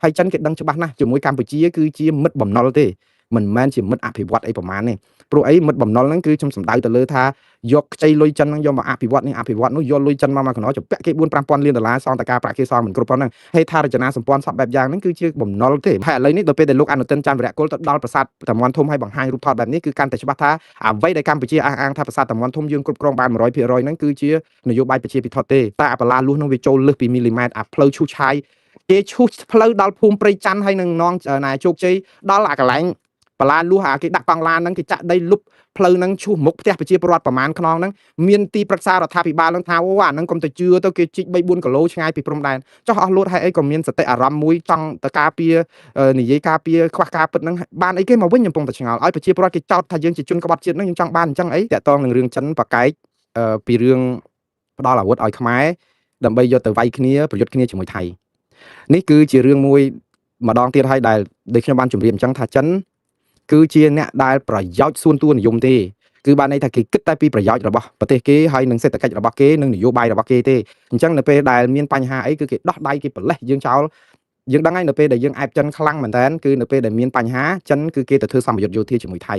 ហើយចិនគេដឹងច្បាស់ណាស់ជាមួយកម្ពុជាគឺជាមិត្តបំណុលទេមិនមែនជាមិត្តអភិវឌ្ឍអីប្រមាណទេព្រោះអីមិត្តបំណុលហ្នឹងគឺខ្ញុំសំដៅទៅលើថាយកខ្ចីលុយចិនហ្នឹងយកមកអភិវឌ្ឍនេះអភិវឌ្ឍនោះយកលុយចិនមកមកកណោជំពាក់គេ4 5000លានដុល្លារសងតការប្រាក់គេសងមិនគ្រប់ប៉ុណ្ណឹងហេដ្ឋារចនាសម្ព័ន្ធសពបែបយ៉ាងហ្នឹងគឺជាបំណុលទេហើយឥឡូវនេះដល់ពេលដែលលោកអនុទិនច័ន្ទវរៈគុលទៅដល់ប្រាសាទតាមាន់ធំហើយបង្ហាញរូបថតបែបនេះគឺកាន់តែច្បាស់ថាអ្វីដែលកម្ពុជាអះអាងថាប្រាសាទតាមាន់ធំយើងគ្រប់គ្រងបាន100%ហ្នឹងគឺជានយោបាយប្រជាពិធទេតែអាបលាលួសហ្នឹងវាចូលលើសពីមីលីម៉ែត្រអាផ្លូវឈូសឆាយគេឈូសផ្លូវដល់ភូមិព្រៃច័ន្ទហើយនឹងនងណែជោគជ័យដល់អាកន្លែងបលាលួសអាគេដាក់កង់ឡានហ្នឹងគេចាក់ដីលុបផ្លូវហ្នឹងឈូសមុខផ្ទះប្រជាពលរដ្ឋប្រមាណខ្នងហ្នឹងមានទីប្រឹក្សារដ្ឋាភិបាលហ្នឹងថាអូអាហ្នឹងកុំទៅជឿទៅគេជីក3 4គីឡូឆ្ងាយពីព្រំដែនចោះអស់លួតហើយអីក៏មានសតិអារម្មណ៍មួយចង់ទៅការពារនិយាយការពារខ្វះការពិតហ្នឹងបានអីគេមកវិញកំពុងតែឆ្ងល់ឲ្យប្រជាពលរដ្ឋគេចោទថាយើងជាជនក្បត់ជាតិហ្នឹងយើងចង់បានអញ្ចឹងអីតាក់ទងនឹងរឿងចិនបកែកពីរឿងផ្ដល់អាវុធឲ្យខ្មែរដើម្បីយកទៅវាយគ្នាប្រយុទ្ធគ្នាជាមួយថៃនេះគឺជារឿងមួយម្ដងទៀតហើយដែលដូចខ្ញុំបានជម្រាបអញ្ចឹងថាចិនគឺជាអ្នកដែលប្រយោជន៍សួនតួនិយមទេគឺបានន័យថាគេគិតតែពីប្រយោជន៍របស់ប្រទេសគេហើយនិងសេដ្ឋកិច្ចរបស់គេនិងនយោបាយរបស់គេទេអញ្ចឹងនៅពេលដែលមានបញ្ហាអីគឺគេដោះដៃគេប្រលេះយើងចោលយើងដឹងហើយនៅពេលដែលយើងអែបចិនខ្លាំងមែនតើគឺនៅពេលដែលមានបញ្ហាចិនគឺគេទៅធ្វើសម្ពយុទ្ធយោធាជាមួយថៃ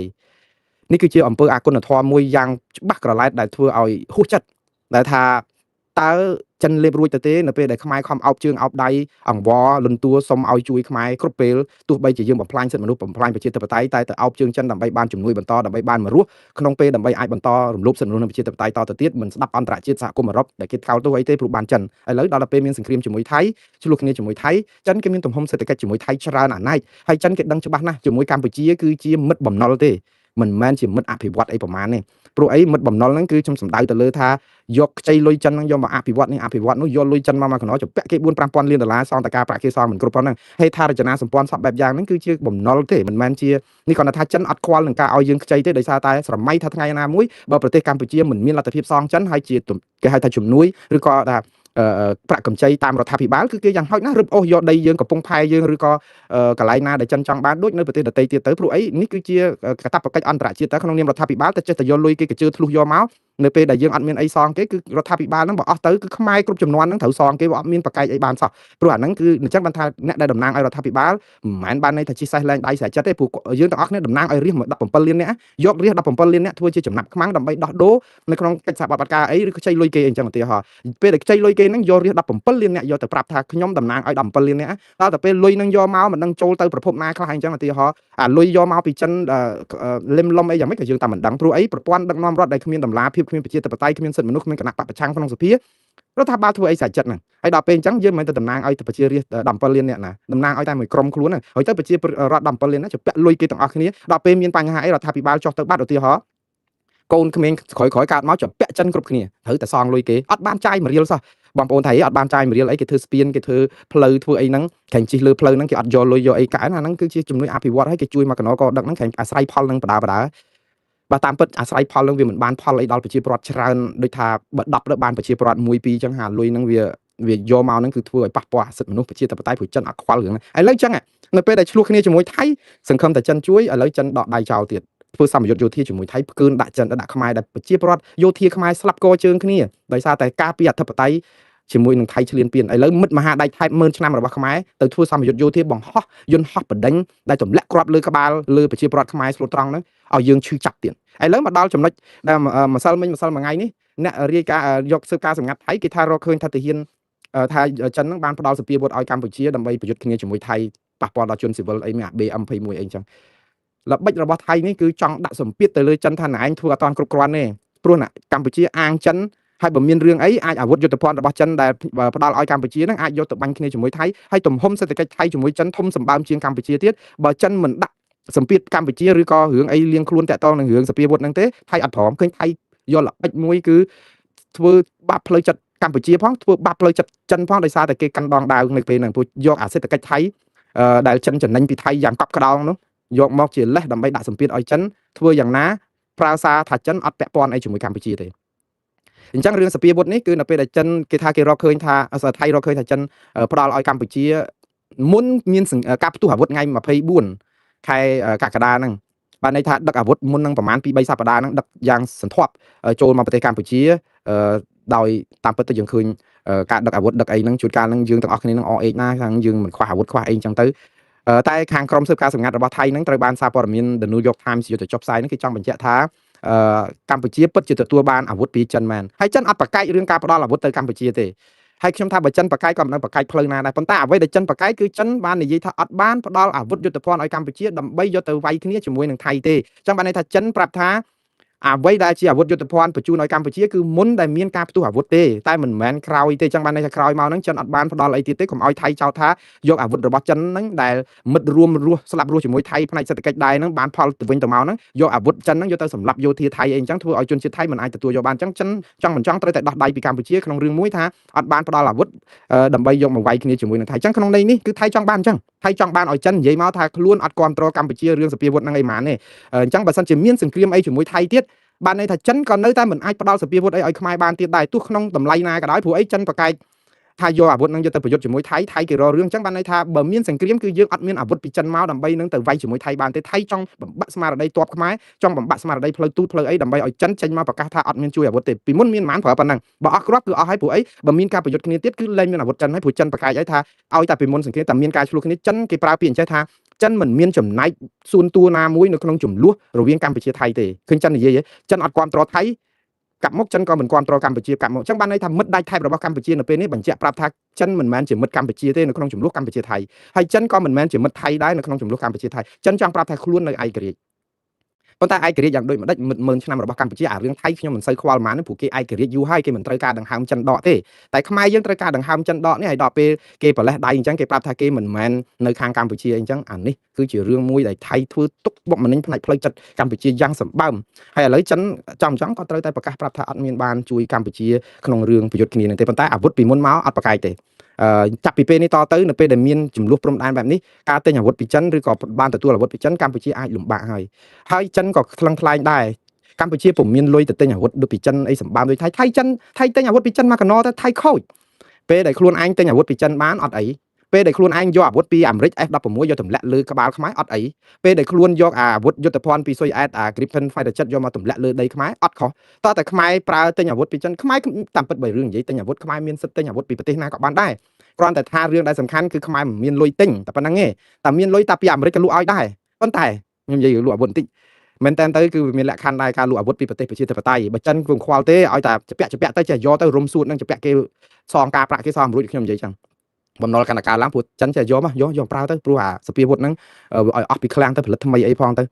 នេះគឺជាអំពើអគុណធម៌មួយយ៉ាងច្បាស់ក្រឡែតដែលធ្វើឲ្យហួសចិត្តដែលថាតើចិនលេបរួចទៅទេនៅពេលដែលខ្មែរខំអោបជើងអោបដៃអង្វរលន្ទួសុំឲ្យជួយខ្មែរគ្រប់ពេលទោះបីជាយើងបំផ្លាញសិទ្ធិមនុស្សបំផ្លាញប្រជាធិបតេយ្យតែទៅអោបជើងចិនដើម្បីបានជំនួយបន្តដើម្បីបានមករស់ក្នុងពេលដើម្បីអាចបន្តរំលោភសិទ្ធិមនុស្សនិងប្រជាធិបតេយ្យតទៅទៀតមិនស្ដាប់អន្តរជាតិសហគមន៍អឺរ៉ុបដែលគេថ្កោលទោសអីទេព្រោះបានចិនឥឡូវដល់ទៅពេលមានសង្គ្រាមជាមួយថៃឆ្លោះគ្នាជាមួយថៃចិនគេមានទំហំសេដ្ឋកិច្ចជាមួយថៃច្រើនអាណែកហើយចិនគេដឹងច្បាស់ណាស់ជាមួយកម្ពុជាគឺជាមិត្តបំណុលទេមិនមែនជាមិត្តអភិវឌ្ឍអីប្រមាណទេព្រោះអីមិត្តបំណុលហ្នឹងគឺខ្ញុំសំដៅទៅលើថាយកខ្ចីលុយចិនហ្នឹងយកមកអភិវឌ្ឍនេះអភិវឌ្ឍនោះយកលុយចិនមកមកកណោជំពាក់គេ4 5000លានដុល្លារសងតការប្រាក់គេសងមិនគ្រប់ប៉ុណ្ណឹងហេដ្ឋារចនាសម្ព័ន្ធសពបែបយ៉ាងហ្នឹងគឺជាបំណុលទេមិនមែនជានេះគ្រាន់តែថាចិនអត់ខ្វល់នឹងការឲ្យយើងខ្ចីទេដោយសារតែស្រមៃថាថ្ងៃណាមួយបើប្រទេសកម្ពុជាមិនមានលទ្ធភាពសងចិនហើយជាគេហៅថាជំនួយឬក៏ថាប្រាក់កម្ចីតាមរដ្ឋាភិបាលគឺគេយ៉ាងហោចណាស់រឹបអូសយកដីយើងកំពង់ផែយើងឬក៏កន្លែងណាដែលចិនចង់បានដូចនៅប្រទេសដទៃទៀតទៅព្រោះអីនេះគឺជាកាតព្វកិច្ចអន្តរជាតិតែក្នុងនាមរដ្ឋាភិបាលតែចេះតែយកលុយគេកជើធ្លុះយកមកនៅពេលដែលយើងអត់មានអីសងគេគឺរដ្ឋាភិបាលហ្នឹងបើអស់ទៅគឺខ្មែរគ្រប់ចំនួនហ្នឹងត្រូវសងគេបើអត់មានបកែកអីបានសោះព្រោះអាហ្នឹងគឺអញ្ចឹងបានថាអ្នកដែលតំណាងឲ្យរដ្ឋាភិបាលមិនមែនបានន័យថាជិះសេះលែងដៃស្រែចិត្តទេព្រោះយើងទាំងអស់គ្នាតំណាងឲ្យរាស្ត្រ17លាននាក់យករាស្ត្រ17លាននាក់ធ្វើជាចំណាប់ខ្មាំងដើម្បីដោះដូរនៅក្នុងកិច្ចសហប្រតិបត្តិការអីឬខ្ចីលុយគេអីអញ្ចឹងឧទាហរណ៍ពេលដែលខ្ចីលុយគេហ្នឹងយករាស្ត្រ17លាននាក់យកទៅប្រាប់ថាខ្ញុំតំណាងឲ្យ17លាននាក់ដល់តែពេលលុយហ្នឹងយកមកមិនដឹងចូលទៅប្រភពណាខ្លះអញ្ចឹងឧទាហរណ៍អាលុយយកមកពីចិនលឹមលំអីយ៉ាងម៉េចក៏យើងតែមិនដឹងព្រោះអីប្រព័ន្ធដឹកនាំរដ្ឋដែលគ្មានតម្លាភាពគ្មានប្រជាធិបតេយ្យគ្មានសិទ្ធិមនុស្សគ្មានគណៈបកប្រឆាំងក្នុងសភារដ្ឋាភិបាលធ្វើអីសាច់ចិត្តហ្នឹងហើយដល់ពេលអញ្ចឹងយើងមិនមែនទៅតំណាងឲ្យប្រជារាស្ត្រ17លាននាក់ណាតំណាងឲ្យតែមួយក្រុមខ្លួនហ្នឹងហើយទៅប្រជារដ្ឋ17លានណាជពាក់លុយគេទាំងអស់គ្នាដល់ពេលមានបញ្ហាអីរដ្ឋាភិបាលចុះទៅបាត់ឧទាហរណ៍កូនក្មេងក្រោយក្រោយកើតមកជពាក់ចិនគ្រប់គ្នាត្រូវតែសងលុយគេអត់បានចាយមួយរៀលសោះបងប្អូនថាអត់បានចាយមួយរៀលអីគេធ្វើស្ពានគេធ្វើផ្លូវធ្វើអីហ្នឹងខែងជិះលើផ្លូវហ្នឹងគេអត់យកលុយយកអីកើអាហ្នឹងគឺជាជំនួយអភិវឌ្ឍឲ្យគេជួយមកកណោក៏ដឹកហ្នឹងខែងអាស្រ័យផលហ្នឹងបដាបដាបើតាមពិតអាស្រ័យផលនឹងវាមិនបានផលអីដល់ប្រជាពលរដ្ឋច្រើនដូចថាបើ10ទៅបានប្រជាពលរដ្ឋ1 2អញ្ចឹងហាលុយហ្នឹងវាវាយកមកហ្នឹងគឺធ្វើឲ្យប៉ះពាល់សិទ្ធិមនុស្សប្រជាធិបតេយ្យព្រោះចិនអត់ខ្វល់រឿងហ្នឹងឥឡូវអញ្ចឹងនៅពេលដែលឆ្លោះគ្នាជាមួយថៃសង្ឃឹមតែចិនជួយឥឡូវចិនដកដៃចោលទៀតធ្វើសម្ពយុទ្ធយោធាជាមួយថៃផ្កើនដាក់ចិនដាក់ខ្មែរដែលប្រជាពលរដ្ឋយោធាខ្មែរស្លាប់កជើងគ្នាដោយសារតែការពីអធិបតេយ្យជាមួយនឹងថៃឈ្លានពានឥឡូវមិត្តមហាដៃថៃម៉ឺនឆ្នាំរបស់ខ្មែរទៅធ្វើសម្ពយុទ្ធយោធាបង្ហោះយន្តហោះបដិញដែលទម្លាក់គ្រាប់លើក្បាលលើប្រជាពលរដ្ឋខ្មែរស្លូតត្រង់ហ្នឹងឲ្យយើងឈឺចាប់ទៀតឥឡូវមកដល់ចំណុចដែលម្សិលមិញម្សិលមួយថ្ងៃនេះអ្នករាយការណ៍យកស៊ើបការសម្ងាត់ថៃគេថារកឃើញថាទាហានថាចិនហ្នឹងបានផ្ដល់សពាវុធឲ្យកម្ពុជាដើម្បីប្រយុទ្ធគ្នាជាមួយថៃប៉ះពាល់ដល់ជនស៊ីវិលអីមានអា BM21 អីចឹងល្បិចរបស់ថៃនេះគឺចង់ដាក់សម្ពាធទៅលើចិនថាណែឯងធ្វើអត់ទាន់គ្រប់គ្រាន់ទេព្រោះណាកម្ពុជាអាងចិនហើយបើមានរឿងអីអាចអាវុធយុទ្ធភ័ណ្ឌរបស់ចិនដែលផ្ដល់ឲ្យកម្ពុជានឹងអាចយកទៅបាញ់គ្នាជាមួយថៃហើយទំហំសេដ្ឋកិច្ចថៃជាមួយចិនធំសម្បើមជាងកម្ពុជាទៀតបើចិនមិនដាក់សម្ពាធកម្ពុជាឬក៏រឿងអីលៀងខ្លួនតាក់ទងនឹងរឿងសពាវុធហ្នឹងទេថៃអត់ព្រមឃើញថៃយកល្បិចមួយគឺធ្វើបាបផ្លូវចិត្តកម្ពុជាផងធ្វើបាបផ្លូវចិត្តចិនផងដោយសារតែគេកាន់ដងដាវនៅពេលហ្នឹងព្រោះយកអាសេដ្ឋកិច្ចថៃដែលចិនចំណេញពីថៃយ៉ាងកប់ក្តោងនោះយកមកជាលេសដើម្បីដាក់សម្ពាធឲ្យចិនធ្វើយ៉ាងណាប្រើសារថាចិនអត់ពាក់ព័ន្ធអីជាមួយកម្ពុជាទេអញ្ចឹងរឿងសពាវុធនេះគឺនៅពេលដែលចិនគេថាគេរកឃើញថាថៃរកឃើញថាចិនផ្ដល់ឲ្យកម្ពុជាមុនមានការផ្ទុះអាវុធថ្ងៃ24ខែកក្កដាហ្នឹងបានន័យថាដឹកអាវុធមុននឹងប្រហែល2 3សប្តាហ៍ហ្នឹងដឹកយ៉ាងសន្ធាប់ចូលមកប្រទេសកម្ពុជាដោយតាមពិតទៅយើងឃើញ ការដឹកអាវុធដឹកអីហ្នឹងជួនកាលហ្នឹងយើងទាំងអស់គ្នាហ្នឹងអអេកណាខាងយើងមិនខ្វះអាវុធខ្វះអីអញ្ចឹងទៅតែខាងក្រុមស៊ើបការសម្ងាត់របស់ថៃហ្នឹងត្រូវបានសារព័ត៌មាន The New York Times យកទៅចុះផ្សាយហ្នឹងគេចង់បញ្ជាក់ថាកម្ពុជាពិតជាទទួលបានអាវុធពីចិនមែនហើយចិនអត់ប្រកែករឿងការផ្ដល់អាវុធទៅកម្ពុជាទេហើយខ្ញុំថាបើចិនប្រកែកក៏មិនដឹងប្រកែកផ្លូវណាដែរប៉ុន្តែអ្វីដែលចិនប្រកែកគឺចិនបាននិយាយថាអត់បានផ្ដល់អាវុធយុទ្ធភ័ណ្ឌឲ្យកម្ពុជាដើម្បីយកទៅវាយគ្នាជាមួយនឹងថៃទេអញ្ចឹងបានន័យថាចិនប្រាប់ថាអ្វីដែលជាអាវុធយុទ្ធភ័ណ្ឌបញ្ជូនឲ្យកម្ពុជាគឺមុនដែលមានការផ្ទុះអាវុធទេតែមិនមែនក្រោយទេចឹងបានន័យថាក្រោយមកហ្នឹងចិនអត់បានផ្ដល់អីទៀតទេកុំឲ្យថៃចោទថាយកអាវុធរបស់ចិនហ្នឹងដែលមិត្តរួមរស់ស្លាប់រស់ជាមួយថៃផ្នែកសេដ្ឋកិច្ចដែរហ្នឹងបានផលទៅវិញទៅមកហ្នឹងយកអាវុធចិនហ្នឹងយកទៅសម្លាប់យោធាថៃអីអញ្ចឹងធ្វើឲ្យជនជាតិថៃមិនអាចទទួលយកបានអញ្ចឹងចិនចង់មិនចង់ត្រូវតែដោះដៃពីកម្ពុជាក្នុងរឿងមួយថាអត់បានផ្ដល់អាវុធដើម្បីយកមកវាយគ្នាជាមួយនឹងថៃអញ្ចឹងក្នុងន័យនេះគឺថៃចង់បានអញ្ចឹងថៃចង់បានឲ្យចិននិយាយមកថាខ្លួនអត់គ្រប់គ្រងកម្ពុជារឿងសភាវុធហ្នឹងអីហ្មងទេអញ្ចឹងបើសិនជាមានសង្គ្រាមអីជាមួយថៃទៀតបានន័យថាចិនក៏នៅតែមិនអាចផ្ដល់សភាវុធអីឲ្យខ្មែរបានទៀតដែរទោះក្នុងតម្លៃណាក៏ដោយព្រោះអីចិនប្រកែកថាយកអាវុធនឹងយកទៅប្រយុទ្ធជាមួយថៃថៃគេរករឿងអញ្ចឹងបានន័យថាបើមានសង្គ្រាមគឺយើងអត់មានអាវុធពីចិនមកដើម្បីនឹងទៅវាយជាមួយថៃបានទេថៃចង់បំបាក់ស្មារតីទ័ពខ្មែរចង់បំបាក់ស្មារតីផ្លូវទូតផ្លូវអីដើម្បីឲ្យចិនចេញមកប្រកាសថាអត់មានជួយអាវុធទេពីមុនមានប៉ុន្មានប្រើប៉ុណ្ណឹងបើអស់គ្រាប់គឺអស់ហើយព្រោះអីបើមានការប្រយុទ្ធគ្នាទៀតគឺលែងមានអាវុធចិនហើយព្រោះចិនប្រកែកឲ្យថាឲ្យតែពីមុនសង្គ្រាមតែមានការឆ្លោះគ្នាចិនគេប្រើពាក្យអញ្ចេះថាចិនមិនមានចំណែកសួនតួណាមួយនៅក្នុងចំនួនរវាងកម្ពុជាថៃទេឃើញចិននិយាយចិនអត់គ្រប់គ្រងថៃកាប់មុខចិនក៏មិនគ្រប់គ្រងកម្ពុជាកាប់មុខអញ្ចឹងបានន័យថាមិត្តដាច់ថៃរបស់កម្ពុជានៅពេលនេះបញ្ជាក់ប្រាប់ថាចិនមិនមែនជាមិត្តកម្ពុជាទេនៅក្នុងចំនួនកម្ពុជាថៃហើយចិនក៏មិនមែនជាមិត្តថៃដែរនៅក្នុងចំនួនកម្ពុជាថៃចិនចង់ប្រាប់ថាខ្លួននៅឯករាជ្យប៉ុន្តែឯករាជ្យយ៉ាងដូចម្ដេចមិត្តម៉ឺនឆ្នាំរបស់កម្ពុជាអារឿងថៃខ្ញុំមិនសូវខ្វល់ហ្មងទេព្រោះគេឯករាជ្យយូរហើយគេមិនត្រូវការដង្ហើមចិនដកទេតែខ្មែរយើងត្រូវការដង្ហើមចិនដកនេះហើយដល់ពេលគេប្រលេះដៃអញ្ចឹងគេប្រាប់ថាគេមិនមែននៅខាងកម្ពុជាអញ្ចឹងអានេះគឺជារឿងមួយដែលថៃធ្វើទុកបុកម្នេញផ្នែកផ្លូវចិត្តកម្ពុជាយ៉ាងសម្បើមហើយឥឡូវចិនចំចង់ក៏ត្រូវតែប្រកាសប្រាប់ថាអត់មានបានជួយកម្ពុជាក្នុងរឿងប្រយុទ្ធគ្នានឹងទេប៉ុន្តែអាវុធពីមុនមកអត់ប្រកែកទេចាប់ពីពេលនេះតទៅនៅពេលដែលមានចំនួនព្រំដែនបែបនេះការទិញអាវុធពីចិនឬក៏បានទទួលអាវុធពីចិនកម្ពុជាអាចលំបាកហើយហើយចិនក៏ថ្លឹងថ្លែងដែរកម្ពុជាពុំមានលុយទៅទិញអាវុធដូចពីចិនអីសម្បើមដូចថៃថៃចិនថៃទិញអាវុធពីចិនមកកណោទៅថៃខូចពេលដែលខ្លួនឯងទិញអាវុធពីចិនបានអត់អីពេលដែលខ្លួនឯងយកអាវុធពីអាមេរិក F16 យកទម្លាក់លើក្បាលខ្មែរអត់អីពេលដែលខ្លួនយកអាវុធយុទ្ធភ័ណ្ឌពីស៊ុយអែតអា Gripen Fighter Jet យកមកទម្លាក់លើដីខ្មែរអត់ខុសតើតែខ្មែរប្រើទិញអាវុធពីចិនខ្មែរតាមពិតបើរឿងនិយាយទិញអាវុធខ្មែរមានសិទ្ធិទិញអាវុធពីប្រទេសណាក៏បានដែរគ្រាន់តែថារឿងដែលសំខាន់គឺខ្មែរមិនមានលុយទិញតែប៉ុណ្្នឹងទេតែមានលុយតែពីអាមេរិកក៏លក់ឲ្យដែរប៉ុន្តែខ្ញុំនិយាយរឿងលក់អាវុធបន្តិចមែនតើទៅគឺវាមានលក្ខខណ្ឌដែរការលក់អាវុធពីប្រទេសប្រជាធិបតេយ្យបើចិនគឺខ្វល់ទេឲ្យតែជពាក់ជពាក់ទៅចេះយកទៅរុំសួតនឹងជពាក់គេសងការប្រាក់គេសងរួចខ្ញុំនិយាយចឹងបំណុលកណ្ដការឡើងព្រោះចិនចេះយកមកយកយកប្រើទៅព្រោះអាសភាវុធហ្នឹងឲ្យអស់ពីឃ្លាំងទៅផលិតថ្មីអីផងទ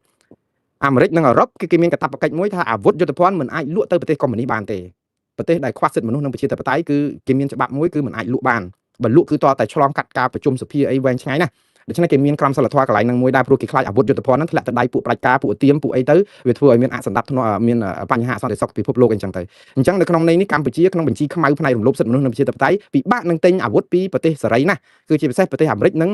ៅអាមេរិកនិងអឺរ៉ុបគឺគេមានកាតព្វកិច្ចមួយថាអាវុធយុទ្ធភ័ណ្ឌមិនអាចលក់ទៅប្រទេសកុម្មុយនីសបានទេប្រទេសដែលខ្វះសិទ្ធិមនុស្សនិងប្រជាធិបតេយ្យគឺគេមានច្បាប់មួយគឺមិនអាចលក់បានបើលក់គឺតតែឆ្លងកាត់ការប្រជុំសភាអីវែងឆ្ងាយណាស់ដូច្នេះគេមានក្រមសីលធម៌កន្លែងហ្នឹងមួយដែរព្រោះគេខ្លាចអាវុធយុទ្ធភ័ណ្ឌហ្នឹងធ្លាក់ទៅដៃពួកប្រជាការពួកទៀមពួកអីទៅវាធ្វើឲ្យមានអសន្តិភាពមានបញ្ហាអសន្តិសុខពិភពលោកអីចឹងទៅអញ្ចឹងនៅក្នុងន័យនេះកម្ពុជាក្នុងបញ្ជីខ្មៅផ្នែករំលោភសិទ្ធិមនុស្សនិងប្រជាធិបតេយ្យពិបាកនឹងទិញអាវុធពីប្រទេសសេរីណាស់គឺជាពិសេសប្រទេសអាមេរិកនិង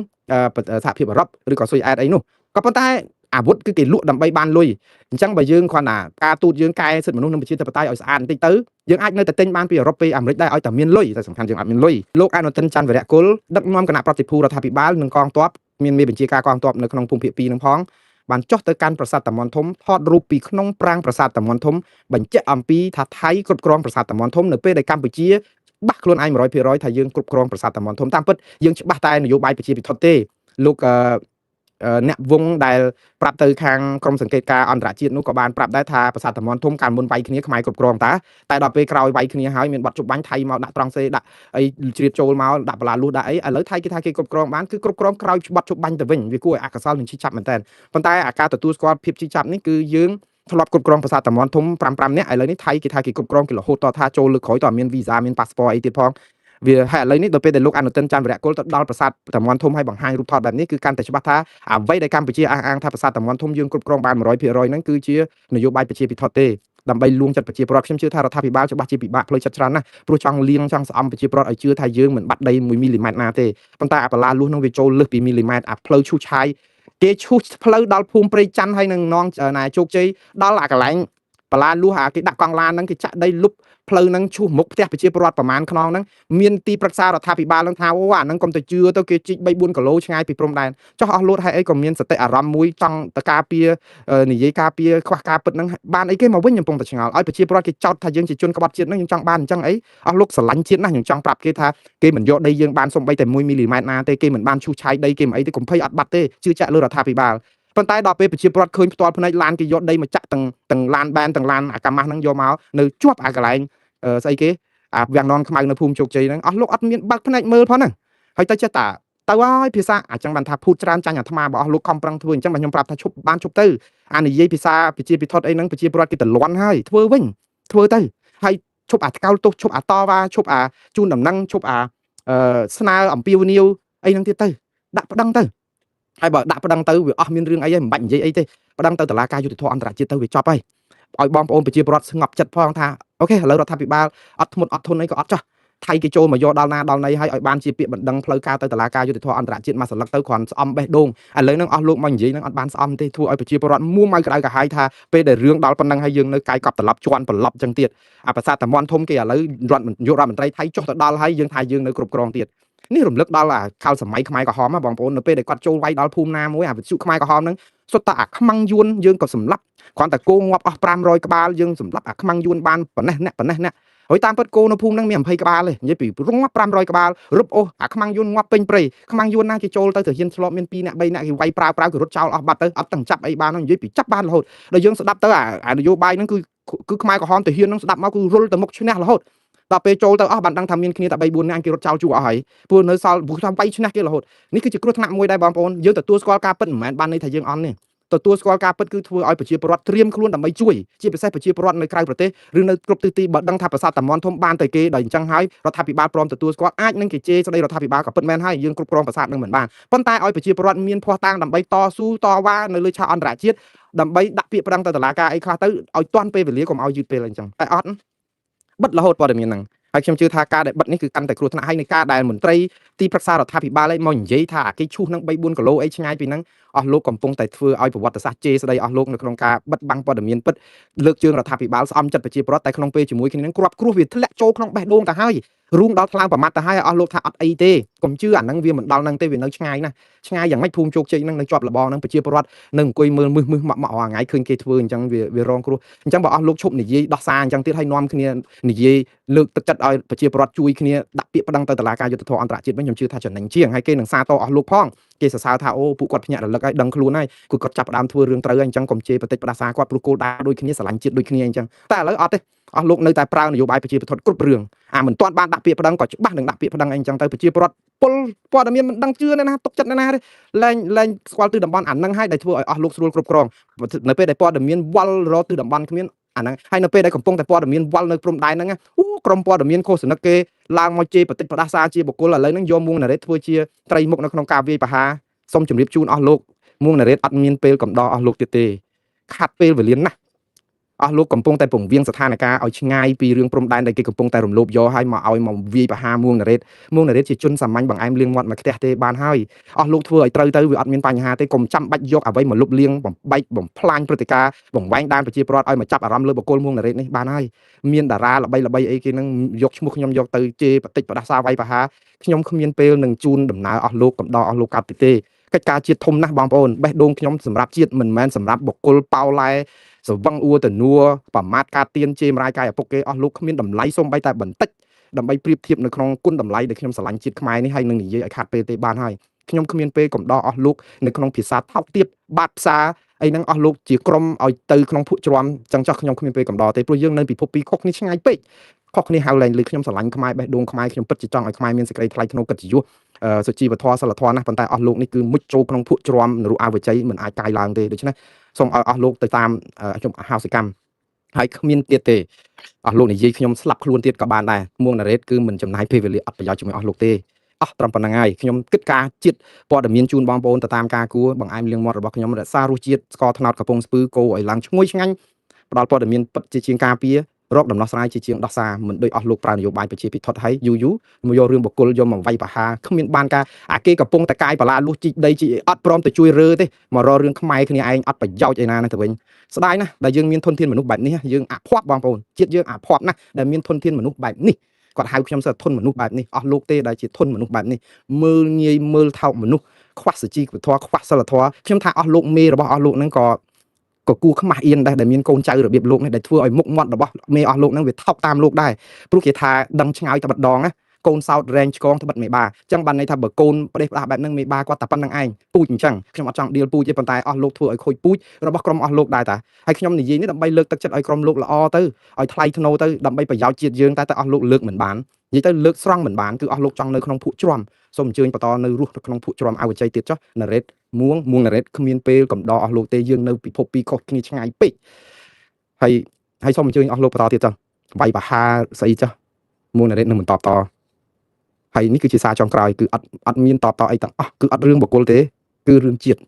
សហភាពអឺរ៉ុបឬក៏ស៊ុយអែតអីនោះក៏ប៉ុន្តែអាវុធគឺគេលក់ដើម្បីបានលុយអញ្ចឹងបើយើងគ្រាន់តែការទូតយើងកែសិទ្ធិមនុស្សនិងប្រជាធិបតេយ្យឲ្យស្អាតបន្តិចទៅយើងអាចនៅតែទិញបានពីអឺរ៉ុបពីអាមេរិកដែរឲ្យតែមានលុយតែសំខាន់យើងអត់មានលុយលោកអនុទិនច័ន្ទវរៈគុលដឹកនាំគណៈប្រតិភូរដ្ឋាភិបាលនិងកងទ័ពមានមេបញ្ជាការកងទ័ពនៅក្នុងភូមិភាគ2នឹងផងបានចុះទៅកាន់ប្រាសាទតាមាន់ធំថតរូបពីក្នុងប្រាង្គប្រាសាទតាមាន់ធំបញ្ជាក់អំពីថាថៃគ្រប់គ្រងប្រាសាទតាមាន់ធំនៅពេលដែលកម្ពុជាច្បាស់ខ្លួនឯង100%ថាយើងគ្រប់គ្រងប្រាសាទតាមាន់ធំតាមពិតយើងច្បាស់តែនយោបាយប្រជាពិធទេលោកអឺអ្នកវងដែលប្រាប់ទៅខាងក្រមសង្កេតការអន្តរជាតិនោះក៏បានប្រាប់ដែរថាប្រាសាទតាមាន់ធំកាលមុនវាយគ្នាខ្មែរគ្រប់គ្រងតាតែដល់ពេលក្រោយវាយគ្នាហើយមានបាត់ជប់បាញ់ថៃមកដាក់ត្រង់សេដាក់អីជ្រៀតចូលមកដាក់បលាលួសដាក់អីឥឡូវថៃគេថាគេគ្រប់គ្រងបានគឺគ្រប់គ្រងក្រោយបាត់ជប់បាញ់ទៅវិញវាគួរឲ្យអកុសលនិងឈឺចាប់មែនតើប៉ុន្តែអាការទទួលស្គាល់ភាពឈឺចាប់នេះគឺយើងធ្លាប់គ្រប់គ្រងប្រាសាទតាមាន់ធំ5 5នាក់ឥឡូវនេះថៃគេថាគេគ្រប់គ្រងគេរហូតតថាចូលលើកក្រោយតមានវីសាមានប៉ាសពតអីទៀតផងវាហើយឥឡូវនេះដល់ពេលដែលលោកអនុទិនច័ន្ទវរៈគុលទៅដល់ប្រាសាទតាមាន់ធំហើយបង្ហាញរូបថតបែបនេះគឺកាន់តែច្បាស់ថាអ្វីដែលកម្ពុជាអះអាងថាប្រាសាទតាមាន់ធំយើងគ្រប់គ្រងបាន100%ហ្នឹងគឺជានយោបាយប្រជាពិធទេដើម្បីលួងចិត្តប្រជាពលរដ្ឋខ្ញុំជឿថារដ្ឋាភិបាលច្បាស់ជាពិបាកផ្លូវចិត្តច្រើនណាស់ព្រោះចង់លៀងចង់ស្អំប្រជាពលរដ្ឋឲ្យជឿថាយើងមិនបាត់ដី1មីលីម៉ែត្រណាទេប៉ុន្តែអាបលាលួសនោះវាចូលលើសពីមីលីម៉ែត្រអាផ្លូវឈូសឆាយគេឈូសផ្លូវដល់ភូមិព្រៃច័ន្ទហើយនឹងនងណែជោគជ័យដល់អាកន្លែង បលាលួសអាគេដាក់កង់ឡានហ្នឹងគេចាក់ដីលុបផ្លូវហ្នឹងឈូសមុខផ្ទះប្រជាពលរដ្ឋប្រមាណខ្នងហ្នឹងមានទីប្រឹក្សារដ្ឋាភិបាលហ្នឹងថាអូអាហ្នឹងកុំទៅជឿទៅគេជីក3 4គីឡូឆ្ងាយពីព្រំដែនចុះអស់លោតហេតុអីក៏មានសតិអារម្មណ៍មួយចង់ទៅការពារនិយាយការពារខ្វះការពិតហ្នឹងបានអីគេមកវិញខ្ញុំកំពុងតែឆ្ងល់ឲ្យប្រជាពលរដ្ឋគេចោទថាយើងជាជនក្បត់ជាតិហ្នឹងយើងចង់បានអញ្ចឹងអីអស់លោកស្រឡាញ់ជាតិណាស់ខ្ញុំចង់ប្រាប់គេថាគេមិនយកដីយើងបានសំបីតែ1មីលីម៉ែត្រណាទេគេមិនបានឈូសឆាយដីគេមិនអីទេកុំភ័យអត់បាត់ទេជឿជាក់លើរដ្ឋាភិបាលប៉ុន្តែដល់ពេលប្រជាពលរដ្ឋឃើញផ្ទាល់ភ្នែកឡានគេយកដីមកចាក់ទាំងទាំងឡានបែនទាំងឡានអាកាម៉ាស់ហ្នឹងយកមកនៅជាប់អាកន្លែងស្អីគេអាវាំងននខ្មៅនៅភូមិជោគជ័យហ្នឹងអស់លោកអត់មានបើកភ្នែកមើលផងហ្នឹងហើយទៅចេះតាទៅហើយភាសាអញ្ចឹងបានថាភូតច្រើនចាញ់អាត្មាបើអស់លោកខំប្រឹងធ្វើអញ្ចឹងបាទខ្ញុំប្រាប់ថាឈប់បានឈប់ទៅអានិយាយភាសាប្រជាពិធដ្ឋអីហ្នឹងប្រជាពលរដ្ឋគេតលន់ហើយធ្វើវិញធ្វើទៅហើយឈប់អាថ្កោលទោសឈប់អាតវ៉ាឈប់អាជូនដំណឹងឈប់អាស្នើអំពាវនាវអីហ្នឹងទៀតទៅដាក់ប្តឹងទៅហើយបើដាក់ប្តឹងទៅវាអស់មានរឿងអីហើយមិនបាច់និយាយអីទេប្តឹងទៅតុលាការយុត្តិធម៌អន្តរជាតិទៅវាចប់ហើយឲ្យបងប្អូនប្រជាពលរដ្ឋស្ងប់ចិត្តផងថាអូខេឥឡូវរដ្ឋាភិបាលអត់ធ្មត់អត់ធន់អីក៏អត់ចោះថៃគេចូលមកយកដល់ណាដល់ណីហើយឲ្យបានជាពាក្យបណ្ដឹងផ្លូវការទៅតុលាការយុត្តិធម៌អន្តរជាតិមកសន្លឹកទៅគ្រាន់ស្អំបេះដូងឥឡូវហ្នឹងអស់លោកមកនិយាយហ្នឹងអត់បានស្អំទេធ្វើឲ្យប្រជាពលរដ្ឋមួម៉ៅក្តៅក្រហាយថាពេលដែលរឿងដល់ប៉ុណ្ណឹងហើយយើងនៅកាយកប់ត្រឡប់ជន់ប្រឡប់ចឹងទៀតអាប្រាសាទតាមន់ធំគេឥឡូវរដ្ឋនាយករដ្ឋមន្ត្រីថៃចុះទៅដល់ហើយយើងថាយើងនៅគ្រប់គ្រងទៀតនេះរំលឹកដល់អាកាលសម័យខ្មែរក្រហមបងប្អូននៅពេលដែលគាត់ចូលវាយដល់ភូមិណាមួយអាវិទ្យុខ្មែរក្រហមហ្នឹងសុទ្ធតែអាខ្មាំងយួនយើងក៏សម្លាប់គ្រាន់តែគោងាប់អស់500ក្បាលយើងសម្លាប់អាខ្មាំងយួនបានប៉ុណ្ណេះអ្នកប៉ុណ្ណេះអ្នកហើយតាមពិតគោនៅភូមិហ្នឹងមាន20ក្បាលទេនិយាយពីរងាប់500ក្បាលរឹបអូសអាខ្មាំងយួនងាប់ពេញព្រៃខ្មាំងយួនណាគេចូលទៅទៅហ៊ានឆ្លប់មាន2នាក់3នាក់គេវាយប្រាវប្រាវគេរត់ចោលអស់បាត់ទៅអត់ទាំងចាប់អីបានហ្នឹងនិយាយពីចាប់បានរហូតដល់យើងស្ដាប់ទៅអានយោបាយហ្នឹងគឺគឺខ្មែរក្រហមទៅហ៊ានហ្នឹងស្ដាប់មកគឺរុលទៅមុខឈ្នះរហូតដល់ពេលចូលទៅអស់បានដឹងថាមានគ្នាតែ3 4នាក់គេរត់ចោលជួអស់ហើយព្រោះនៅសល់ព្រោះថាវាយឈ្នះគេរហូតនេះគឺជាគ្រោះថ្នាក់មួយដែរបងប្អូនយើងទទួលស្គាល់ការពិតមិនមែនបានន័យថាយើងអន់ទេទទួលស្គាល់ការពិតគឺធ្វើឲ្យប្រជាពលរដ្ឋត្រៀមខ្លួនដើម្បីជួយជាពិសេសប្រជាពលរដ្ឋនៅក្រៅប្រទេសឬនៅគ្រប់ទិសទីបើដឹងថាប្រាសាទតាមាន់ធំបានតែគេដោយអញ្ចឹងហើយរដ្ឋាភិបាលព្រមទទួលស្គាល់អាចនឹងគេជេរស្ដីរដ្ឋាភិបាលក៏ពិតមែនហើយយើងគ្រប់គ្រងប្រាសាទនឹងមិនបានប៉ុន្តែឲ្យប្រជាពលរដ្ឋមានភស្តុតាងដើម្បីតស៊ូតវ៉ានៅលើឆាកអន្តរជាតិដើម្បីដាក់ពាក្យប្តឹងទៅតុលាការអីខ្លះទៅឲ្យទាន់ពេលវេលាកុំឲ្យយឺតពេលអញ្ចឹងតែអត់បិទរហូតព័ត៌មានហ្នឹងហើយខ្ញុំជឿថាការដែលបិទនេះគឺកាន់តែគ្រោះថ្នាក់ហើយនៃការដែលមន្ត្រីទីប្រឹក្សារដ្ឋាភិបាលឯងមកនិយាយថាអាគេឈូសនឹង3 4គីឡូអីឆ្ងាយពីហ្នឹងអស់លោកកំពុងតែធ្វើឲ្យប្រវត្តិសាស្ត្រជេរស្ដីអស់លោកនៅក្នុងការបិទបាំងព័ត៌មានពិតលើកជើងរដ្ឋាភិបាលស្អំចិត្តប្រជាពលរដ្ឋតែក្នុងពេលជាមួយគ្នានឹងគ្រាប់គ្រោះវាធ្លាក់ចូលក្នុងបេះដូងទៅហើយរូងដល់ថ្លើមប្រមាត់ទៅហើយអស់លោកថាអត់អីទេកុំជឿអាហ្នឹងវាមិនដល់ហ្នឹងទេវានៅឆ្ងាយណាស់ឆ្ងាយយ៉ាងម៉េចភូមិជោគជ័យហ្នឹងនៅជាប់លបងហ្នឹងប្រជាពលរដ្ឋនៅអង្គុយមើលមឹសមឹសម៉ាក់ម៉ាក់រាល់ថ្ងៃឃើញគេធ្វើអញ្ចឹងវាវារងគ្រោះអញ្ចឹងបើអស់លោកឈប់និយាយដោះសារអញ្ចឹងទៀតហើយនាំគ្នានិយាយលើកទឹកចិត្តឲ្យប្រជាពលរដ្ឋជួយគ្នាដាក់ពាក្យប្តឹងទៅតុលាការយុត្តិធម៌អន្តរជាតិវិញខ្ញុំជឿថាចំណេញជាងហើយគេនឹងសាទរអស់លោកផងគេសរសើរថាអូពួកគាត់ភ្ញាក់រលឹកហើយដឹងខ្លួនហើយគឺគាត់ចាប់ផ្ដើមធ្វើរឿងត្រូវហើយអញ្ចឹងកុំជេរបតិចផ្ដាសាគាត់ព្រោះគោលដៅដូចគ្នាស្រឡាញ់ជាតិដូចគ្នាអញ្ចឹងតែឥឡូវអត់ទេអស់លោកនៅតែប្រើនយោបាយប្រជាពិធគ្រប់រឿងអាមិនទាន់បានដាក់ពាក្យប្តឹងក៏ច្បាស់នឹងដាក់ពាក្យប្តឹងអីអញ្ចឹងទៅប្រជាពលរដ្ឋពលព័ត៌មានមិនដឹងជឿណាទុកចិត្តណាទេលែងលែងស្គាល់ទិសតំបន់អានឹងហើយដែលធ្វើឲ្យអស់លោកស្រួលគ្រប់គ្រងនៅពេលដែលព័ត៌មានវល់រកទិសតំបន់គ្មានអាហ្នឹងហើយនៅពេលដែលកំពុងតែព័ត៌មានវល់នៅព្រំដែនហ្នឹងអូក្រុមព័ត៌មានឃោសនិកគេឡើងមកជេរបតិចផ្ដាសាជាបុគ្គលឥឡូវហ្នឹងយកមួងណារ៉េតធ្វើជាត្រីមុខនៅក្នុងការវាយប្រហារសូមជម្រាបជូនអស់លោកមួងណារ៉េតអត់មានពេលកំដរអស់លោកទៀតទេខាត់ពេលវេលាណាស់អស់លោកកំពុងតែពង្វៀងស្ថានភាពឲ្យឆ្ងាយពីរឿងព្រំដែនដែលគេកំពុងតែរំលោភយកឲ្យមកឲ្យមកវាយប្រហារមួងណារ៉េតមួងណារ៉េតជាជនសាមញ្ញបង្អែមលៀងមាត់មកខ្ទះទេបានហើយអស់លោកធ្វើឲ្យត្រូវទៅវាអត់មានបញ្ហាទេកុំចាំបាច់យកអ្វីមកលុបលាងបំបែកបំផ្លាញព្រឹត្តិការណ៍បង្វែងដានប្រជាពលរដ្ឋឲ្យមកចាប់អារម្មណ៍លើបុគ្គលមួងណារ៉េតនេះបានហើយមានតារាល្បីល្បីអីគេនឹងយកឈ្មោះខ្ញុំយកទៅជេរបតិចផ្ដាសាវាយប្រហារខ្ញុំគ្មានពេលនឹងជូនដំណើរអស់លោកកំដរអស់លោកកាត់ទេកិច្ចការជាតិធំណាស់បងប្អូនបេះដូងខ្ញុំសម្រាប់ជាតិមិនមែនសម្រាប់បុគ្គលប៉ោឡែសវឹងអួតនួប្រមាថការទៀនជេរម្រាយកាយឪពុកគេអស់លោកគ្មានតម្លៃសូម្បីតែបន្តិចដើម្បីប្រៀបធៀបនៅក្នុងគុណតម្លៃដែលខ្ញុំស្រឡាញ់ជាតិខ្មែរនេះហើយនឹងនិយាយឲ្យខាត់ពេលទេបានហើយខ្ញុំគ្មានពេលកំដរអស់លោកនៅក្នុងភាសាថោកទាបបាតផ្សារអីហ្នឹងអស់លោកជាក្រុមឲ្យទៅក្នុងភក់ជ្រាំចឹងចោះខ្ញុំគ្មានពេលកំដរទេព្រោះយើងនៅពិភពពីរខុសគ្នាឆ្ងាយពេកខុសគ្នាហៅលែងលឺខ្ញុំស្រឡាញ់ខ្មែរបេះដូងខ្មែរខ្ញុំពិតជាចង់ឲ្យខ្មែរមានសេចក្តីថ្លៃថ្នូរកិត្តិយសសុជីវធម៌សិលធម៌ណាស់ប៉ុន្តែអស់លោកនេះគឺមុជចូលក្នុងភក់ជ្រាំនរុអវជ័យមិនអាចកាយឡើងទេដូច្នេះសូមឲ្យអស់លោកទៅតាមខ្ញុំអហោសិកម្មហើយគ្មានទៀតទេអស់លោកនិយាយខ្ញុំស្លាប់ខ្លួនទៀតក៏បានដែរមួងណារ៉េតគឺមិនចំណាយពេលវេលាអត់ប្រយោជន៍ជាមួយអស់លោកទេអស់ត្រឹមប៉ុណ្្នឹងហើយខ្ញុំគិតការជាតិព័ត៌មានជូនបងប្អូនទៅតាមការគួរបង្អែមលៀងមាត់របស់ខ្ញុំរក្សារសជាតិស្ករត្នោតកំពង់ស្ពឺគោឲ្យឡើងឈ្ងុយឆ្ងាញ់ផ្ដល់ព័ត៌មានពិតជាជាងការពារ រកដំណោះស្រាយជាជាងដោះសារមិនដូចអស់លោកប្រើនយោបាយប្រជាពិធហើយយូរយូរមកយករឿងបុគ្គលយកមកវាយប្រហារគ្មានបានការអាគេកំពុងតែកាយបលាលុះជីកដីជីអត់ព្រមទៅជួយរើទេមករករឿងខ្មែរគ្នាឯងអត់ប្រយោជន៍ឯណាណាទៅវិញស្ដាយណាស់ដែលយើងមានធនធានមនុស្សបែបនេះយើងអភ័ព្វបងប្អូនជាតិយើងអភ័ព្វណាស់ដែលមានធនធានមនុស្សបែបនេះគាត់ហៅខ្ញុំសើធនមនុស្សបែបនេះអស់លោកទេដែលជាធនមនុស្សបែបនេះមើលងាយមើលថោកមនុស្សខ្វះសជីវធម៌ខ្វះសិលធម៌ខ្ញុំថាអស់លោកមេរបស់អស់លោកហ្នឹងក៏ក៏គួរខ្មាស់អៀនដែរដែលមានកូនចៅរបៀបលោកនេះដែលធ្វើឲ្យមុខមាត់របស់មេអស់លោកហ្នឹងវាថោកតាមលោកដែរព្រោះគេថាដឹងឆ្ងាយតែម្ដងណាកូនសោតរែងឆ្កងត្បិតមេបាអញ្ចឹងបានន័យថាបើកូនផ្ដេសផ្ដាស់បែបហ្នឹងមេបាគាត់តែប៉ុណ្្នឹងឯងពូជអញ្ចឹងខ្ញុំអត់ចង់ដៀលពូជទេប៉ុន្តែអស់លោកធ្វើឲ្យខូចពូជរបស់ក្រុមអស់លោកដែរតាហើយខ្ញុំនិយាយនេះដើម្បីលើកទឹកចិត្តឲ្យក្រុមលោកល្អទៅឲ្យថ្លៃថ្នូរទៅដើម្បីប្រយោជន៍ជាតិយើងតែតែអស់លោកលើកមិនបាននិយាយទៅលើកស្រង់មិនបានគឺអស់លោកចង់នៅក្នុងភក់ជ្រាំសូមអញ្ជើញបន្តនៅរស់នៅក្នុងភក់ជ្រាំអវជ័យទៀតចុះណារ៉េតមួងមួងណារ៉េតគ្មានពេលកំដរអស់លោកទេយើងនៅពិភពពីរខុសគ្នាឆ្ងាយពេកហើយហើយសូមអញ្ជើញអស់លោកបន្តទៀតចុះវាយបហាស្អីចុះមួងណារ៉េតនឹងបន្តតហើយនេះគឺជាសារចុងក្រោយគឺអត់អត់មានតបតអីទាំងអស់គឺអត់រឿងបុគ្គលទេគឺរឿងជាតិ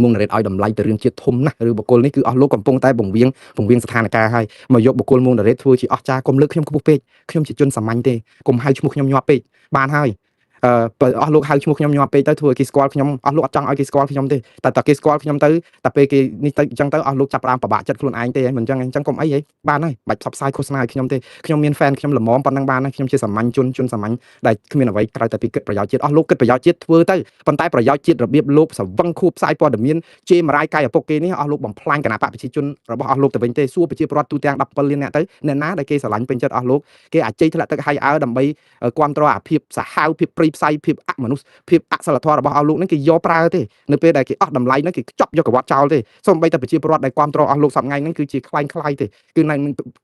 មុងណារ៉េតឲ្យតម្លៃទៅរឿងជាតិធំណាស់ឬបុគ្គលនេះគឺអស់លោកកំពុងតែបង្វៀងបង្វៀងស្ថានភាពហើយមកយកបុគ្គលមុងណារ៉េតធ្វើជាអស្ចារ្យកុំលើកខ្ញុំខ្ពស់ពេកខ្ញុំជាជនសាមញ្ញទេកុំហៅឈ្មោះខ្ញុំញាប់ពេកបានហើយអឺបើអស់លោកហៅឈ្មោះខ្ញុំញាប់ពេកទៅធ្វើឲ្យគេស្គាល់ខ្ញុំអស់លោកអត់ចង់ឲ្យគេស្គាល់ខ្ញុំទេតែតែគេស្គាល់ខ្ញុំទៅតែពេលគេនេះទៅអញ្ចឹងទៅអស់លោកចាប់ផ្ដើមពិបាកចិត្តខ្លួនឯងទេមិនអញ្ចឹងអញ្ចឹងកុំអីហីបានហើយបាច់ផ្សព្វផ្សាយឃោសនាឲ្យខ្ញុំទេខ្ញុំមាន fan ខ្ញុំល្មមប៉ុណ្ណឹងបានហើយខ្ញុំជាសាមញ្ញជនជនសាមញ្ញដែលគ្មានអ្វីក្រៅតែពីគិតប្រយោជន៍ជាតិអស់លោកគិតប្រយោជន៍ជាតិធ្វើទៅប៉ុន្តែប្រយោជន៍ជាតិរបៀបលោកសវឹងខួបផ្សាយព័ត៌មានជេរមរាយកាយឪពុកគេនេះអស់លោកបំផ្លាញគណៈបកប្រជាជនរបស់អស់លោកទៅវិញទេសួរប្រជាពលរដ្ឋទូទាំង17លានអ្នកទៅអ្នកណាដែលគេស្រឡាញ់ពេញចិត្តអស់លោកគេអាចជ័យធ្លាក់ទឹកហើយអើដើម្បីគ្រប់គ្រងអាភាពសាហាវភាពព្រៃផ្សៃភាពអមនុស្សភាពអសិលធម៌របស់អស់លោកនឹងគេយកប្រើទេនៅពេលដែលគេអស់តម្លៃហ្នឹងគេខ្ចប់យកក្រវ៉ាត់ចោលទេសូម្បីតែប្រជាពលរដ្ឋដែលគ្រប់គ្រងអស់លោកសប្ងៃហ្នឹងគឺជាខ្លែងខ្លាយទេគឺនៅ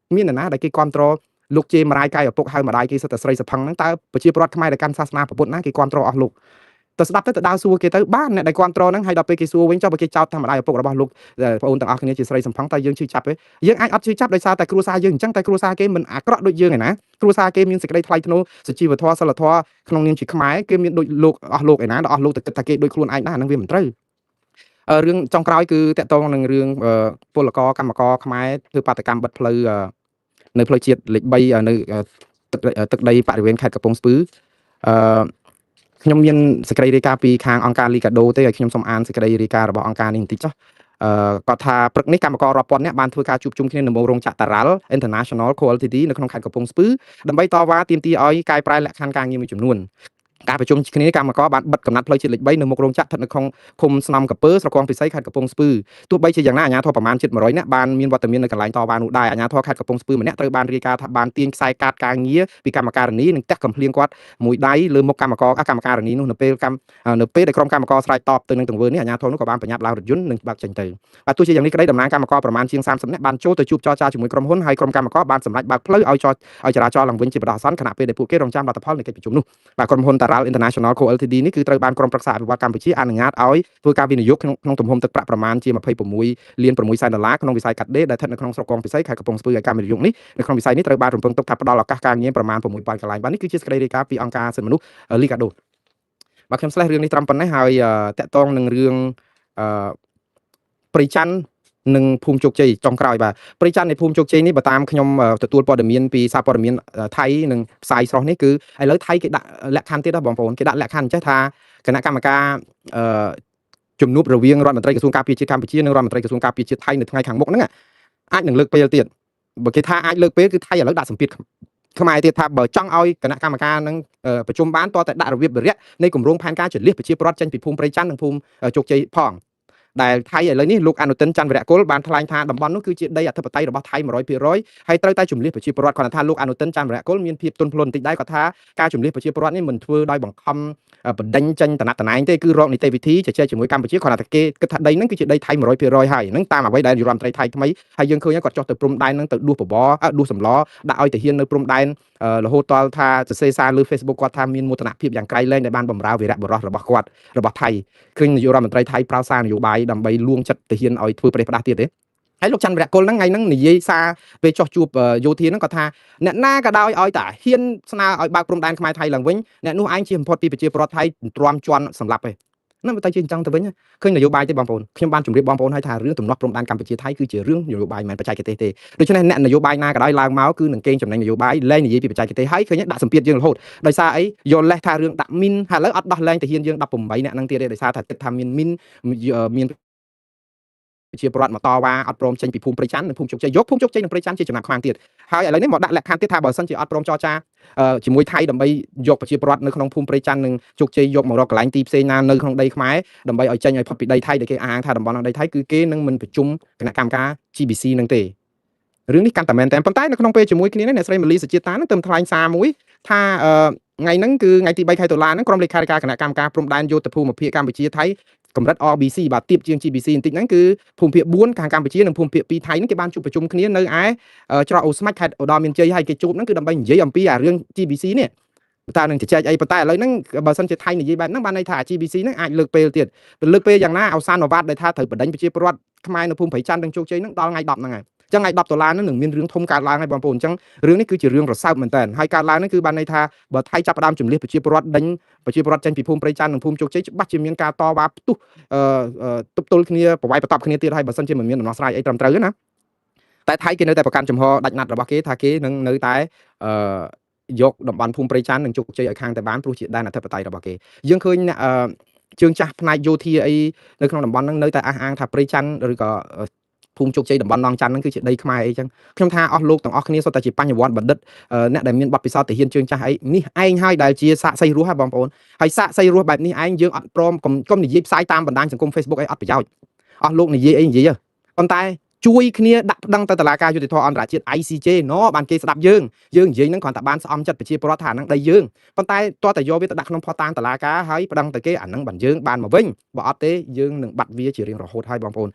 មានអ្នកណាដែលគេគ្រប់គ្រងលោកជេរមរាយកាយឪពុកហៅម្ដាយគេសិតតែស្រីសផឹងហ្នឹងតើប្រជាពលរដ្ឋខ្មែរដែលកាន់សាសនាពុទ្ធណាគេគ្រប់គ្រងអស់លោកទៅស្ដាប់ទៅទៅដើរសួរគេទៅបានអ្នកដែលគ្រប់គ្រងហ្នឹងហើយដល់ពេលគេសួរវិញចុះបើគេចោទថាម្ដាយឪពុករបស់លោកបងអូនទាំងអស់គ្នាជាស្រីសំផឹងតើយើងឈឺចាប់ទេយើងអាចអត់ឈឺចាប់ដោយសារតែគ្រួសារយើងអញ្ចឹងតែគ្រួសារគេមិនអាក្រក់ដូចយើងឯណាគ្រួសារគេមានសេចក្តីថ្លៃថ្នូរសុជីវធម៌សិលធម៌ក្នុងនាមជាខ្មែរគេមានដូចលោកអស់លោកឯណាដល់អស់លោកទៅគិតថាគេដូចខ្លួនឯងដែរអាហ្នឹងវាមិនត្រូវរឿងចុងក្រោយគឺតកតងនឹងរឿងពលករកម្មករខ្មែរធ្វើបាតកម្មបិទផ្លូវនៅផ្លូវជាតិលេខ3នៅទឹកដីបរិវេណខេត្តកំពង់ស្ពឺអឺខ្ញុំមានសេចក្តីរាយការណ៍ពីខាងអង្គការលីកាដូទេឲ្យខ្ញុំសូមអានសេចក្តីរាយការណ៍របស់អង្គការនេះបន្តិចចុះអឺគាត់ថាព្រឹកនេះកម្មកររាប់ពាន់នាក់បានធ្វើការជួបជុំគ្នានៅមុខរោងចក្រតារ៉ាល់ International Co Ltd នៅក្នុងខេត្តកំពង់ស្ពឺដើម្បីតវ៉ាទាមទារឲ្យកែប្រែលក្ខខណ្ឌការងារមួយចំនួនការប្រជុំគ្នាកម្មករបានបិទកំណាត់ផ្លូវជាតិលេខ3នៅមុខរោងចក្រស្ថិតនៅក្នុងឃុំស្នំកពើស្រុកកងពិសីខេត្តកំពង់ស្ពឺទោះបីជាយ៉ាងណាអាជ្ញាធរប្រមាណជិត100នាក់បានមានវត្តមាននៅកន្លែងតវ៉ានោះដែរអាជ្ញាធរខេត្តកំពង់ស្ពឺម្នាក់ត្រូវបានរាយការណ៍ថាបានទាញខ្សែកាតការងារពីកម្មការនីនិងទះកំភ្លៀងគាត់មួយដៃលើមុខកម្មករកម្មការនីនោះនៅពេលកម្មនៅពេលដែលក្រុមកម្មករស្រែកតបទៅនឹងទង្វើនេះអាជ្ញាធរនោះក៏បានប្រញាប់ឡើងរថយន្តនិងបើកចេញទៅបាទទោះជាយ៉ាងនេះក្តីតំណាងកម្មករប្រមាណជាង30នាក់បានចូលទៅជួបចរចាជាមួយក្រុមហ៊ុនហើយក្រុមកម្មករបានសម្រេចបើកផ្លូវឲ្យចឲ្យចរាចរណ៍ឡើងវិញជាបណ្ដោះអាសន្នខណៈពេលដែលពួកគេរងចាំលទ្ធផលនៃកិច្ចប្រជុំនោះបាទក្រុមហ៊ុន Taral International Co Ltd នេះគឺត្រូវបានក្រុមប្រឹក្សាអភិវឌ្ឍកម្ពុជាអនុញ្ញាតឲ្យធ្វើការវិនិយោគក្នុងក្នុងទំហំទឹកប្រាក់ប្រមាណជា26លាន6សែនដុល្លារក្នុងវិស័យកាត់ដេរដែលស្ថិតនៅក្នុងស្រុកកងពិសីខេត្តកំពង់ស្ពឺឯការវិនិយោគនេះនៅក្នុងវិស័យនេះត្រូវបានរំពឹងទុកថាផ្ដល់ឱកាសការងារប្រមាណ6000កន្លែងបាទនេះគឺជាសេចក្តីរាយការណ៍ពីអង្គការសិទ្ធិមនុស្សលីកាដូបាទខ្ញុំស្លេះរឿងនេះត្រឹមប៉ុណ្ណេះហើយតកតងនឹងរឿងអឺព្រៃច័ន្ទនិងភូមិជោគជ័យចុងក្រោយបាទព្រៃច័ន្ទនៃភូមិជោគជ័យនេះបើតាមខ្ញុំទទួលព័ត៌មានពីសារព័ត៌មានថៃនិងផ្សាយស្រុះនេះគឺឥឡូវថៃគេដាក់លក្ខខណ្ឌទៀតណាបងប្អូនគេដាក់លក្ខខណ្ឌចេះថាគណៈកម្មការអឺជំនួបរវាងរដ្ឋមន្ត្រីក្រសួងការពារជាតិកម្ពុជានិងរដ្ឋមន្ត្រីក្រសួងការពារជាតិថៃនៅថ្ងៃខាងមុខហ្នឹងអាចនឹងលើកពេលទៀតបើគេថាអាចលើកពេលគឺថៃឥឡូវដាក់សម្ពាធខ្មែរទៀតថាបើចង់ឲ្យគណៈកម្មការនឹងប្រជុំបានតើតែដាក់របៀបវិរៈនៃគម្រោងផែនការជលៀសប្រជាពលរដ្ឋចេញពីភូមិព្រៃច័ន្ទនិងភូមិជោគជ័យផងដែលថៃឥឡូវនេះលោកអនុទិនច័ន្ទវរៈគុលបានថ្លែងថាតំបន់នោះគឺជាដីអធិបតេយ្យរបស់ថៃ100%ហើយត្រូវតែជំលះប្រជាពលរដ្ឋគាត់ថាលោកអនុទិនច័ន្ទវរៈគុលមានភាពទន់ភ្លន់បន្តិចដែរគាត់ថាការជំលះប្រជាពលរដ្ឋនេះមិនធ្វើដោយបង្ខំបណ្ដេញចេញតំណតំណែងទេគឺរកនីតិវិធីជជែកជាមួយកម្ពុជាគាត់ថាគេគិតថាដីហ្នឹងគឺជាដីថៃ100%ហើយហ្នឹងតាមអ្វីដែលនាយរដ្ឋមន្ត្រីថៃថ្មីហើយយើងឃើញគាត់ចុះទៅព្រំដែនហ្នឹងទៅដួសបបរដួសសម្លដាក់ឲ្យទាហាននៅព្រំដែនរហូតដល់ថាសរសេរសារលើ Facebook គាត់ថាមានមោទនភាពយ៉ាងក្រៃលែងដែលបានបម្រើវីរៈបុរសរបស់គាត់របស់ថៃឃើញនាយករដ្ឋមន្ត្រីថៃប្រើសារនយោបាយដើម្បីលួងចិត្តទាហានឲ្យធ្វើប្រេះផ្ដាស់ទៀតទេហើយលោកច័ន្ទវរៈគុលហ្នឹងថ្ងៃហ្នឹងនិយាយសារពេលចោះជួបយោធាហ្នឹងគាត់ថាអ្នកណាក៏ដោយឲ្យតែហ៊ានស្នើឲ្យបើកព្រំដែនខ្មែរថៃឡើងវិញអ្នកនោះឯងជាបំផុតពីប្រជាពលរដ្ឋថៃទ្រាំជន់សម្លាប់ទេ ហ្នឹងវាទៅជាអញ្ចឹងទៅវិញឃើញនយោបាយទេបងប្អូនខ្ញុំបានជម្រាបបងប្អូនហើយថារឿងទំនាស់ព្រំដែនកម្ពុជាថៃគឺជារឿងនយោបាយមិនមែនបច្ចេកទេសទេដូច្នេះអ្នកនយោបាយណាក៏ដោយឡើងមកគឺនឹងកេងចំណេញនយោបាយលែងនិយាយពីបច្ចេកទេសហើយឃើញដាក់សម្ពាធយើងរហូតដោយសារអីយកលេសថារឿងដាក់មីនហើយឥឡូវអត់ដោះលែងទាហានយើង18នាក់ហ្នឹងទៀតទេដោយសារថាគិតថាមានមីនមានប្រជាពលរដ្ឋមកតវ៉ាអត់ព្រមចេញពីភូមិព្រៃច័ន្ទនិងភូមិជោគជ័យយកភូមិជោគជ័យនិងព្រៃច័ន្ទជាចំណាប់ខ្មាំងទៀតហើយឥឡូវនេះមកដាក់លក្ខខណ្ឌទៀតថាបើសិនជាអត់ព្រមចរចាជាមួយថៃដើម្បីយកប្រជាពលរដ្ឋនៅក្នុងភូមិព្រៃច័ន្ទនិងជោគជ័យយកមករកកន្លែងទីផ្សេងណានៅក្នុងដីខ្មែរដើម្បីឲ្យចេញឲ្យផុតពីដីថៃដែលគេអាងថាតំបន់ដីថៃគឺគេនឹងមិនប្រជុំគណៈកម្មការ GBC នឹងទេរឿងនេះកាន់តែមែនតែប៉ុន្តែនៅក្នុងពេលជាមួយគ្នានេះអ្នកស្រីម៉ាលីសុជាតានឹងទៅថ្លែងសារមួយថាថ្ងៃហ្នឹងគឺថ្ងៃទី3ខែតុលាហ្នឹងក្រុមលេខាធិការគណៈកម្មការព្រំដែនយោធភូមិភាគកម្ពុជាថៃកម្រិត RBC បាទទៀបជាង GBC បន្តិចហ្នឹងគឺភូមិភាគ4ខាងកម្ពុជានិងភូមិភាគ2ថៃហ្នឹងគេបានជួបប្រជុំគ្នានៅឯច្រកអូស្មាច់ខេត្តឧត្តរមានជ័យហើយគេជួបហ្នឹងគឺដើម្បីនិយាយអំពីអារឿង GBC នេះតើនឹងជជែកអីប៉ុន្តែឥឡូវហ្នឹងបើសិនជាថៃនិយាយបែបហ្នឹងបានន័យថា GBC ហ្នឹងអាចលើកពេលទៀតលើកពេលយ៉ាងណាឱសានវត្តដែលថាត្រូវបណ្ដេញប្រជាពលរដ្ឋខ្មែរនៅភូមិព្រៃច័ន្ទនិងជោគជ័យហ្នឹងដល់ថ្ងៃ10ហ្នឹងហើយចឹងថ្ងៃ10ដុល្លារហ្នឹងនឹងមានរឿងធំកើតឡើងហើយបងប្អូនអញ្ចឹងរឿងនេះគឺជារឿងរសើបមែនតើហើយកើតឡើងហ្នឹងគឺបានន័យថាបើថៃចាប់ផ្ដើមជំលះប្រជាពលរដ្ឋដេញប្រជាពលរដ្ឋចេញពីភូមិព្រៃច័ន្ទនិងភូមិជោគជ័យច្បាស់ជាមានការតវ៉ាផ្ទុះអឺទប់ទល់គ្នាប្រវាយប្រតប់គ្នាទៀតហើយបើសិនជាមិនមានដំណោះស្រាយអីត្រឹមត្រូវណាតែថៃគេនៅតែប្រកាន់ចំហដាច់ណាត់របស់គេថាគេនឹងនៅតែអឺយកតំបន់ភូមិព្រៃច័ន្ទនិងជោគជ័យឲ្យខាងតែបានព្រោះជាដែនអធិបតេយ្យរបស់គេយើងឃើញអ្នកអឺជើងចាស់ផ្នែកយោធាអីនៅក្នុងតំបន់ហ្នឹងនៅតែអះអាងថាព្រៃច័ន្ទឬក៏ភូមិជោគជ័យតំបន់ណងច័ន្ទហ្នឹងគឺជាដីខ្មែរអីចឹងខ្ញុំថាអស់លោកទាំងអស់គ្នាសុទ្ធតែជាបញ្ញវន្តបណ្ឌិតអ្នកដែលមានបទពិសោធន៍ទាហានជើងចាស់អីនេះឯងហើយដែលជាសាក្សីរស់ហ៎បងប្អូនហើយសាក្សីរស់បែបនេះឯងយើងអត់ព្រមកុំកុំនិយាយផ្សាយតាមបណ្ដាញសង្គម Facebook អីអត់ប្រយោជន៍អស់លោកនិយាយអីនិយាយប៉ុន្តែជួយគ្នាដាក់ប្តឹងទៅតុលាការយុត្តិធម៌អន្តរជាតិ ICJ ណបានគេស្ដាប់យើងយើងនិយាយហ្នឹងគ្រាន់តែបានស្អំចិត្តប្រជាពលរដ្ឋថាអាហ្នឹងដីយើងប៉ុន្តែតោះតែយកវាទៅដាក់ក្នុងភស្តុតាងតុលាការហើយប្តឹងទៅគេអាហ្នឹងបានយើងបានមកវិញបើអត់ទេយើងនឹងបាត់វាជារៀងរហូតហើយបងប្អូន។